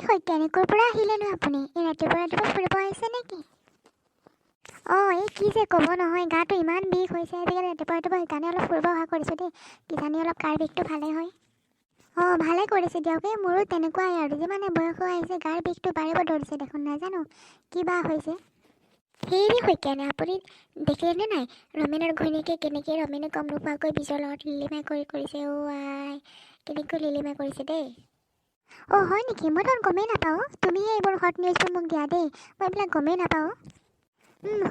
শইকীয়ানী, ক'ৰ পৰা আহিলেনো আপুনি? এই ৰাতিপুৱা ৰাতিপুৱা ফুৰিব আহিছে নেকি? অঁ, এই কি যে ক'ব নহয়, গাটো ইমান বিষ হৈছে আজিকালি ৰাতিপুৱা ৰাতিপুৱা, সেইকাৰণে অলপ ফুৰিব অহা কৰিছোঁ দেই। কিজানি অলপ গাৰ বিষটো ভালেই হয়। অঁ, ভালে কৰিছে দিয়ক। এই মোৰো তেনেকুৱাই আৰু, যিমানে বয়স হৈ আহিছে গাৰ বিষটো বাঢ়িব ধৰিছে দেখোন, নাজানো কিবা হৈছে। হেৰি শইকীয়ানী, আপুনি দেখিলেনে নাই ৰমেনৰ ঘৈণীয়েকে কেনেকৈ ৰমেনে গম নোপোৱাকৈ বিজয়ৰ লগত লিলিমাই কৰিছে? অ' আই, কেনেকৈ লিলিমাই কৰিছে দেই! অঁ, হয় নেকি? মই দেখোন গমেই নাপাওঁ। তুমিহে এইবোৰ হট নিউজবোৰ মোক দিয়া দেই, মই এইবিলাক গমেই নাপাওঁ।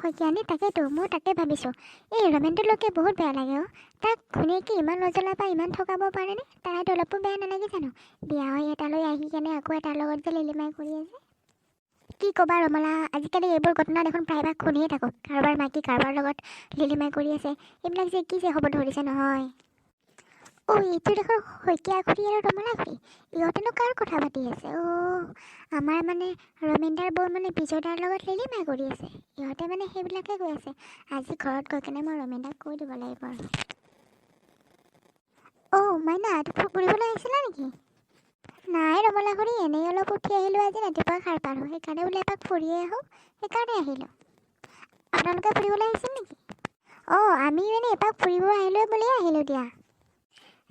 শইকীয়ানী, তাকেতো মই তাকে ভাবিছোঁ। এই ৰমেনটোলৈকে বহুত বেয়া লাগে অ'। তাক ঘৈণীয়েকে ইমান নজ্বলা পাই ইমান ঠগাব পাৰেনে? তাৰতো অলপো বেয়া নালাগে জানো, বিয়া হৈ এটালৈ আহি কেনে আকৌ এটাৰ লগত যে লিলিমাই কৰি আছে? কি ক'বা ৰমলা, আজিকালি এইবোৰ ঘটনা দেখোন প্ৰায়ভাগ শুনিয়ে থাকোঁ। কাৰোবাৰ মাইকী কাৰোবাৰ লগত লিলিমাই কৰি আছে। এইবিলাক যে কি যে হ'ব ধৰিছে নহয়! অ', এইটো দেখোন শইকীয়া খুৰী আৰু ৰমলা খুৰী। ইহঁতেনো কাৰ কথা পাতি আছে? অ', আমাৰ মানে ৰমেনদাৰ বৌ মানে বিজয়দাৰ লগত লিলিমাই কৰি আছে। ইহঁতে মানে সেইবিলাকে কৈ আছে। আজি ঘৰত গৈ কেনে মই ৰমেনদাক কৈ দিব লাগিব আৰু। অ' মাইনা, তুমি ফুৰিবলৈ আহিছিলা নেকি? নাই ৰমলা খুৰী, এনেই অলপ উঠি আহিলোঁ। আজি ৰাতিপুৱা সাৰ পালোঁ, সেইকাৰণে বোলে এপাক ফুৰিয়ে আহোঁ, সেইকাৰণে আহিলোঁ। আপোনালোকে ফুৰিবলৈ আহিছিল নেকি? অঁ, আমি মানে এপাক ফুৰিব আহিলোঁ বুলিয়ে আহিলোঁ দিয়া।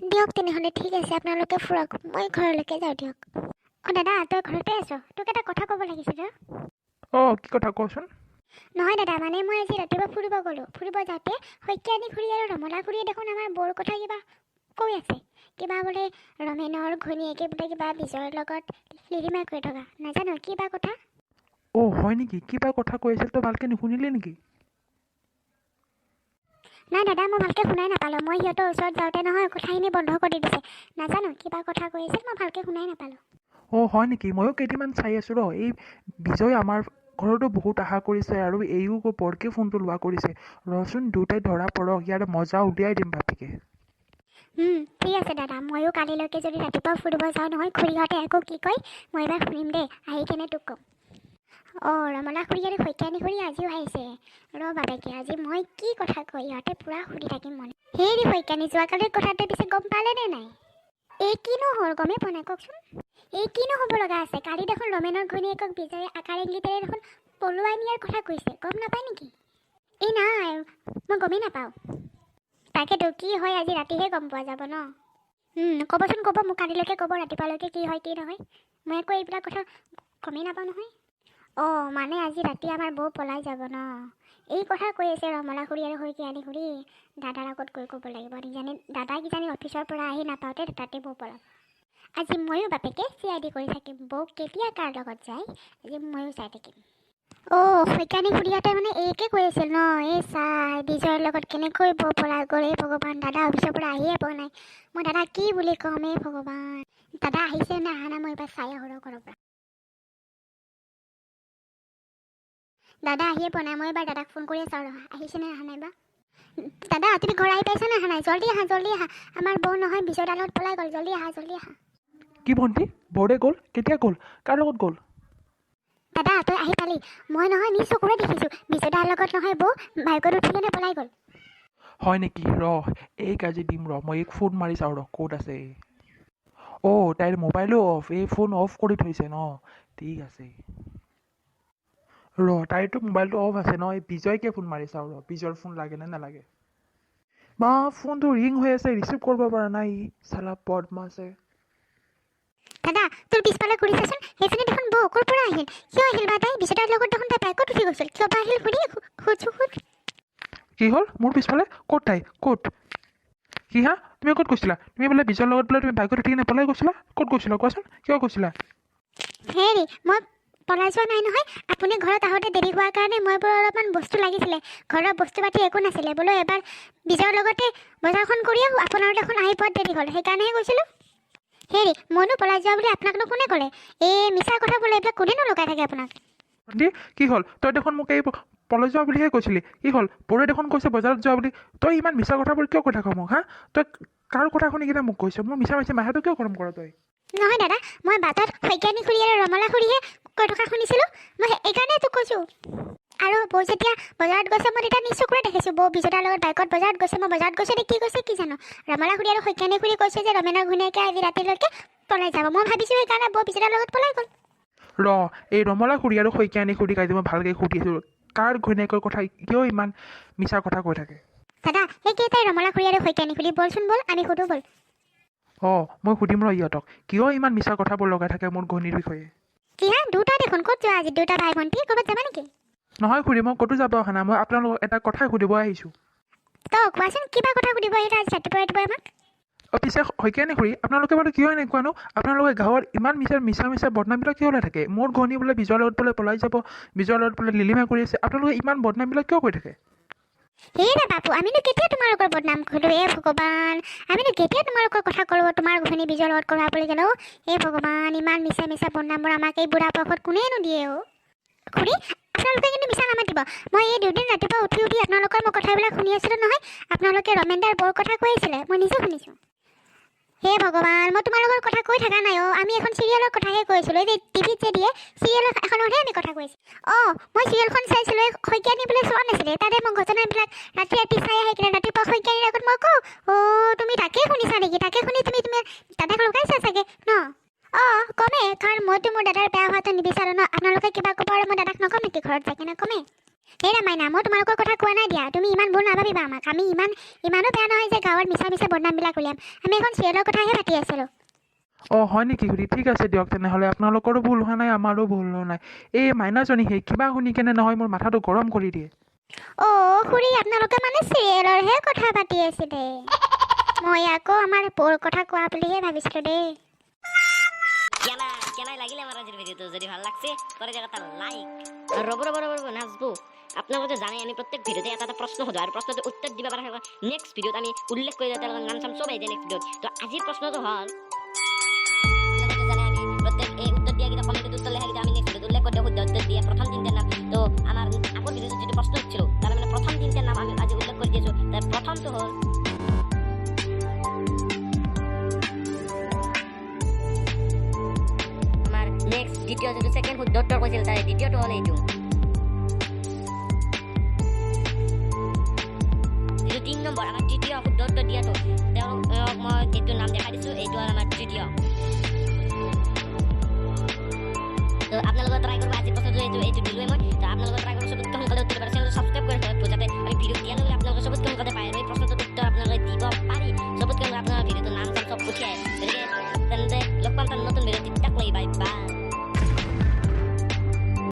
দিয়ক তেনেহ'লে, ঠিক আছে, আপোনালোকে ফুৰক, মই ঘৰলৈকে যাওঁ দিয়ক। অঁ দাদা, তই ঘৰতে আছ? তোক এটা কথা ক'ব লাগিছিল। অঁ, কি কথা, কচোন। নহয় দাদা, মানে মই আজি ৰাতিপুৱা ফুৰিব গ'লোঁ। ফুৰিব যাওঁতে শইকীয়ানী খুৰী আৰু ৰমলা খুৰীয়ে দেখোন আমাৰ বৌৰ কথা কিবা কৈ আছে। কিবা বোলে ৰমেনৰ ঘৈণীয়েকে বোলে কিবা বিজয়ৰ লগত লিলিমাই কৰি থকা, নাজানো কিবা কথা। অঁ, হয় নেকি? কিবা কথা কৈ আছিল, তই ভালকৈ নুশুনিলি নেকি? নাই দাদা, মই ভালকৈ শুনাই নাপালোঁ। মই সিহঁতৰ ওচৰত যাওঁতে নহয় কথাখিনি বন্ধ কৰি দিছে। নাজানো কিবা কথা কৈ আছিল, মই ভালকৈ শুনাই নাপালোঁ। অঁ, হয় নেকি? ময়ো কেইদিনমান চাই আছোঁ ৰ। এই বিজয় আমাৰ ঘৰতো বহুত আশা কৰিছে আৰু এইও বৰকৈ ফোনটো লোৱা কৰিছে। ৰচোন, দুয়োটাই ধৰা পৰক, ইয়াৰ মজা উলিয়াই দিম বাপেকে। ঠিক আছে দাদা, ময়ো কালিলৈকে যদি ৰাতিপুৱা ফুৰিব যাওঁ নহয়, খুৰীহঁতে আকৌ কি কয় মই এবাৰ শুনিম দেই, আহি কেনে তোক ক'ম। অঁ, ৰমলা খুৰী আৰু শইকীয়ানী খুৰী আজিও আহিছে। ৰ বাপেকে, আজি মই কি কথা কয় ইহঁতে পূৰা সুধি থাকিম মানে। হেৰি শইকীয়ানী, যোৱাকালিৰ কথাটো পিছে গম পালেনে নাই? এই কিনো হ'ল গমেই পোৱা নাই, কওকচোন। এই কিনো হ'ব লগা আছে? কালি দেখোন ৰমেনৰ ঘৈণীয়েকক বিজয়ে আকাৰ ইংগিতেৰে দেখোন পলুৱাই নিয়াৰ কথা কৈছে, গম নাপায় নেকি? এই নাই, মই গমেই নাপাওঁ। তাকেতো, কি হয় আজি ৰাতিহে গম পোৱা যাব ন। ক'বচোন, ক'ব মোক কালিলৈকে ক'ব, ৰাতিপুৱালৈকে কি হয় কি নহয়। মই আকৌ এইবিলাক কথা গমেই নাপাওঁ নহয়। অঁ, মানে আজি ৰাতি আমাৰ বৌ পলাই যাব ন, এই কথা কৈ আছে ৰমলা খুৰী আৰু শইকীয়ানী খুৰী। দাদাৰ আগত গৈ ক'ব লাগিব। কিজানি দাদা কিজানি অফিচৰ পৰা আহি নাপাওঁতে তাতে বৌ পলাব। আজি ময়ো বাপেকে চিআইডি কৰি থাকিম, বৌ কেতিয়া কাৰ লগত যায় আজি ময়ো চাই থাকিম। অ' শইকীয়ানী খুৰীহঁতে মানে এইকে কৈ আছিল ন? এই চাই, বিজয়ৰ লগত কেনেকৈ বৌ পলাই গ'ল! এই ভগৱান, দাদা অফিচৰ পৰা আহিয়ে পোৱা নাই। মই দাদা কি বুলি ক'ম? এই ভগৱান, দাদা আহিছে নে অহা নাই মই এবাৰ চাই আহোঁ ৰ ঘৰৰ পৰা। দাদা আহিয়ে পোৱা নাই, মই এবাৰ দাদাক ফোন কৰিয়ে চাওঁ ৰহা, আহিছে নে অহা নাই বা। দাদা, তুমি ঘৰ আহি পাইছা নে অহা নাই? জল্দি আহা, জল্দি আহা। আমাৰ বৌ নহয় বিজয়দাৰ লগত পলাই গ'ল। জল্দি আহা, জল্দি আহা। কি ভণ্টি, বৌৰে গ'ল? কেতিয়া গ'ল? কাৰ লগত গ'ল? দাদা, তই আহি পালি? মই নহয় নিজ চকুৰে দেখিছোঁ, বিজয়দাৰ লগত নহয় বৌ বাইকত উঠি কেনে পলাই গ'ল। হয় নেকি? ৰ, এইক আজি দিম ৰ। মই এইক ফোন মাৰি চাওঁ ৰ, ক'ত আছে এই। অ' তাইৰ মোবাইলো অফ, এই ফোন অফ কৰি থৈছে ন। ঠিক আছে ৰ, তাইৰতো মোবাইলটো অফ আছে ন। এই বিজয়কে ফোন মাৰি চাওঁ ৰ, বিজয়ৰ ফোন লাগে নে নালাগে বা। ফোনটো ৰিং হৈ আছে, ৰিচিভ কৰিব পৰা নাই ই চালা বদমাছে। দাদা, তোৰ পিছফালে ঘূৰি চাচোন, সেইজনী দেখোন বৌ। ক'ৰ পৰা আহিল? কিয় আহিল বা তাই? বিজয়দাৰ লগত দেখোন তাই বাইকত উঠি গৈছিল। কিয় বা আহিল, সুধি সুধছো, সুধ। কি হ'ল? মোৰ পিছফালে ক'ত তাই? ক'ত? কি হা, তুমি ক'ত গৈছিলা? তুমি বোলে বিজয়ৰ লগত বোলে তুমি বাইকত উঠি কিনে পলাই গৈছিলা? ক'ত গৈছিলা কোৱাচোন, কিয় গৈছিলা? হেৰি, মই পলাই যোৱা নাই নহয়। আপুনি ঘৰত আহোঁতে দেৰি হোৱাৰ কাৰণে মই বোলো অলপমান বস্তু লাগিছিলে, ঘৰৰ বস্তু পাতি একো নাছিলে, বোলো এবাৰ বিজয়ৰ লগতে বজাৰখন কৰি আহোঁ। আপোনাৰ দেখোন আহি পোৱাত দেৰি হ'ল, সেইকাৰণেহে গৈছিলোঁ। হেৰি, মইনো পলাই যোৱা বুলি আপোনাকনো কোনে ক'লে? এই মিছা কথা বোলে এইবিলাক কোনেনো লগাই থাকে আপোনাক? ভণ্টি, কি হ'ল? তই দেখোন মোক এই পলাই যোৱা বুলিহে কৈছিলি। কি হ'ল? বৌৰে দেখোন কৈছে বজাৰত যোৱা বুলি। তই ইমান মিছা কথাবোৰ কিয় কৈ থাক মোক? হা, তই কাৰ কথা শুনি কিনে মোক কৈছ? মোৰ মিছা মিছা মাথাটো কিয় গৰম কৰ তই? নহয় দাদা, মই বাটত শইকীয়ানী খুৰী আৰু ৰমলা খুৰীহে কৈ থকা শুনিছিলোঁ, মই এইকাৰণে তোক কৈছোঁ। আৰু বৌ যেতিয়া বজাৰত গৈছে, মই তেতিয়া নিজ চকুৰে দেখিছোঁ, বৌ বিজয়দাৰ লগত বাইকত বজাৰত গৈছে। মই বজাৰত গৈছে নে কি গৈছে কি জানো। ৰমলা খুৰী আৰু শইকীয়ানী খুৰী কৈছে যে ৰমেনৰ ঘৈণীয়েকে আজি ৰাতিলৈকে পলাই যাব। মই ভাবিছোঁ সেইকাৰণে বৌ বিজয়দাৰ লগত পলাই গ'ল। ৰ, এই ৰমলা খুৰী আৰু শইকীয়ানী খুৰীক আজি মই ভালকৈ সুধিছোঁ, কাৰ ঘৈণীয়েকৰ কথা কিয় ইমান মিছা কথা কৈ থাকে। দাদা, সেইকেইটাই ৰমলা খুৰী আৰু শইকীয়ানী খুৰী। ব'লচোন ব'ল, আমি সুধো ব'ল। অঁ, মই সুধিম ৰ ইহঁতক, কিয় ইমান মিছা কথাবোৰ লগাই থাকে মোৰ ঘৈণীৰ বিষয়ে। কি হা, দুটা দেখোন, ক'ত যোৱা আজি? দুটা ভাই ভণ্টি ক'ৰবাত যাবা নেকি? নহয় খুৰী, মই ক'তো যাব অহা নাই, মই আপোনালোকক এটা কথা সুধিব আহিছোঁ। তো কোৱাচোন, কিবা কথা সুধিব আহিলা আজি ৰাতিপুৱা ৰাতিপুৱা আমাক? অঁ, পিছে শইকীয়ানী খুৰী, আপোনালোকে বাৰু কিয় এনেকুৱানো? আপোনালোকে গাঁৱত ইমান মিছা মিছা মিছা বদনামবিলাক কিয় ওলাই থাকে? মোৰ ঘৈণী বোলে বিজয়ৰ লগত বোলে পলাই যাব, বিজয়ৰ লগত বোলে লিলিমা কৰি আছে, আপোনালোকে ইমান বদনামবিলাক কিয় কৈ থাকে? হেৰা বাপু, আমিনো কেতিয়া তোমালোকৰ বদনাম কৰিলোঁ? হে ভগৱান, আমিনো কেতিয়া তোমালোকৰ কথা ক'লোঁ তোমাৰ ঘৈণী বিজয়ৰ লগত কৰা বুলি গ'লো? হে ভগৱান, ইমান মিছা মিছা বদনামবোৰ আমাক এই বুঢ়া বয়সত কোনেনো দিয়ে অ'? খুৰী, আপোনালোকে কিন্তু মিছা নামাতিব। মই এই দুদিন ৰাতিপুৱা উঠি উঠি আপোনালোকৰ মই কথাবিলাক শুনি আছিলোঁ নহয়। আপোনালোকে ৰমেনদাৰ বৰ কথা কৈ আছিলে, মই নিজে শুনিছোঁ। হে ভগৱান, মই তোমালোকৰ কথা কৈ থকা নাই অ'। আমি এখন চিৰিয়েলৰ কথাহে কৈছিলোঁ, এই যে টিভিত যে দিয়ে চিৰিয়েল এখনৰহে আমি কথা কৈছোঁ। অঁ, মই চিৰিয়েলখন চাইছিলোঁ, এই শইকীয়ানী বোলে চোৱা নাছিলে। তাতে মই ঘটনাবিলাক ৰাতি ৰাতি চাই আহি কিনে ৰাতিপুৱা শইকীয়ানীৰ আগত মই কওঁ। অ', তুমি তাকে শুনিছা নেকি? তাকে শুনি তুমি তুমি দাদাক লগাইছা চাগে ন? অঁ, কমেই, কাৰণ মইতো মোৰ দাদাৰ বেয়া হোৱাটো নিবিচাৰোঁ ন। আপোনালোকে কিবা ক'ব আৰু মই দাদাক নক'ম নেকি? ঘৰত যাই কিনে কমেই। হেৰা মাইনা, মই তোমালোকৰ কথা কোৱা নাই দিয়া। তুমি ইমান ভুল নাভাবিবা আমাক। আমি ইমানো বেয়া নহয় যে গাঁৱত মিছা মিছা বদনামবিলাক উলিয়াম। আমি এখন চিৰিয়েলৰ কথাহে পাতি আছিলোঁ। অঁ, হয় নেকি খুৰী? ঠিক আছে দিয়ক তেনেহ'লে, আপোনালোকৰো ভুল হোৱা নাই, আমাৰো ভুল হোৱা নাই। এই মাইনাজনী সেই কিবা শুনি কেনে নহয় মোৰ মাথাটো গৰম কৰি দিয়ে। অ' খুৰী, আপোনালোকে মানে চিৰিয়েলৰহে কথা পাতি আছিলে, মই আকৌ আমাৰ বৌৰ কথা কোৱা বুলিহে ভাবিছিলোঁ দেই। কেনা কেনাই লাগিলে আমার আজকের ভিডিওটো? যদি ভাল লাগছে, করে দিয়ক এটা লাইক। আর রব রব রব রব, নাচবো। আপোনালোকে জানে, আমি প্ৰত্যেক ভিডিঅ'তে এটা এটা প্ৰশ্ন সোধো আৰু প্ৰশ্নটো উত্তৰ দিব পৰা নেক্সট ভিডিঅ'ত আমি উল্লেখ কৰি দিওঁ, তেওঁলোকৰ নাম চাম চব আহি যায় নেক্সট ভিডিঅ'ত। তো আজিৰ প্ৰশ্নটো হ'ল, আপোনালোকে জানে, আমি প্ৰত্যেক এই উত্তৰ দিয়াকেইটা, কমেণ্টত উত্তৰ লেখাকেইটা আমি নেক্সট ভিডিঅ'ত উল্লেখ কৰি দিওঁ, শুদ্ধ উত্তৰ দিয়ে প্ৰথম তিনিটাৰ নাম। তো আমাৰ আগৰ ভিডিঅ'টোত যিটো প্ৰশ্ন সুধিছিলোঁ, তাৰ মানে প্ৰথম তিনিটাৰ নাম আমি আজি উল্লেখ কৰি দিছোঁ। তাৰ প্ৰথমটো হ'ল আমাৰ নেক্সট দ্বিতীয় যিটো ছেকেণ্ড শুদ্ধ উত্তৰ কৈছিল, তাৰে দ্বিতীয়টো হ'ল এইটো। যিটো 3 নম্বৰ, আমাৰ তৃতীয় শুদ্ধ উত্তৰ দিয়াটো, তেওঁলোক মই এইটো নাম দেখাই দিছোঁ। এইটো হ'ল আমাৰ তৃতীয়। তো আপোনালোকে ট্ৰাই কৰিব। আজি প্ৰশ্নটো এইটো দিলোৱে মই। তো আপোনালোকে ট্ৰাই কৰিব, চবতকৈ সোনকালে।